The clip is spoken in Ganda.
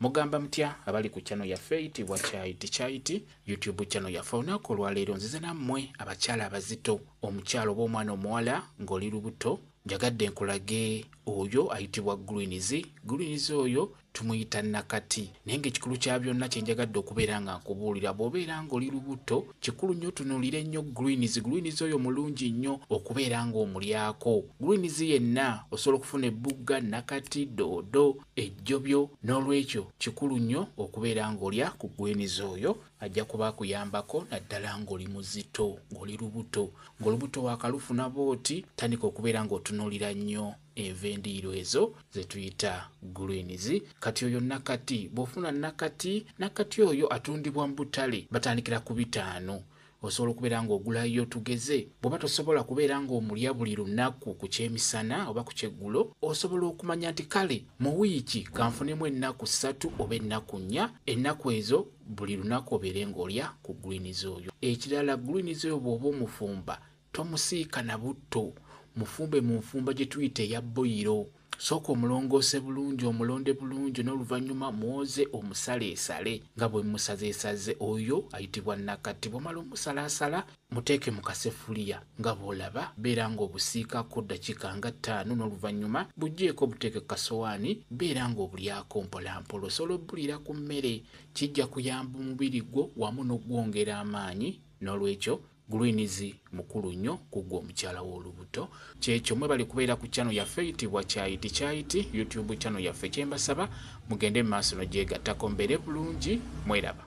Mugamba mutya abali ku channel yaffe eyitibwa Kyayiti Kyayiti YouTube channel yaffe. Olunaku olwaleero nzize nammwe abakyala abazito, omukyala oba omwana omuwala ng'oli lubuto, njagadde nkulage oyo ayitibwa Greens. Greens oyo tumuyita nakati, naye ng'ekikulu kya byonna kye njagadde okubeera nga nkubuulira, bw'obeera ng'oli lubuto kikulu nnyo otunuulire nnyo Greens. Greens oyo mulungi nnyo okubeera ng'omulyako. Greens yenna osobola okufuna ebbugga, nakati, doodo, ejjobyo. N'olwekyo kikulu nnyo okubeera ng'olya ku Greens oyo, ajja kuba akuyambako naddala ng'oli muzito, ng'oli lubuto, ng'olubuto waakalufuna bw'oti, tandika okubeera ng'otunuulira nnyo enva endiiro ezo ze tuyita Greens. Kati oyo nakati, bw'ofuna nakati, nakati oyo atundibwa mu butale, batandikira ku 5. Osobola okubeera ng'ogulayo, tugeze bw'oba tosobola kubeera ng'omulya buli lunaku ku kyemisana oba ku kyeggulo, osobola okumanya nti kale mu wiiki kanfunemu ennaku 3 oba ennaku 4, ennaku ezo buli lunaku obeere ng'olya ku Greens oyo. Ekirala, Greens oyo bw'oba omufumba tomusiika na butto, mufumbe mu nfumba gye tuyita eya boyiro. Sooka omulongoose bulungi, omulonde bulungi, n'oluvannyuma mwoze omusaleesale nga bwe musazeesaze. Oyo ayitibwa nakati. Bw'omala omusalaasala muteeke mu kasefuliya nga bw'olaba, beera ng'obusiikako ddakiika nga 5, n'oluvannyuma buggyeeko obuteeke ku kasowaani, beera ng'obulyako mpolampola. Osobola obuliira ku mmere, kijja kuyamba omubiri gwo wamu n'ogwongera amaanyi. N'olwekyo Greens mukulu nnyo ku ggwe omukyala w'olubuto. Kyekyo, mwebale kubeera ku channel yaffe eyitibwa Kyayiti Kyayiti YouTube channel yaffe. Kyembasaba mugende mu maaso n'ogyegattako, mbeere bulungi, mweraba.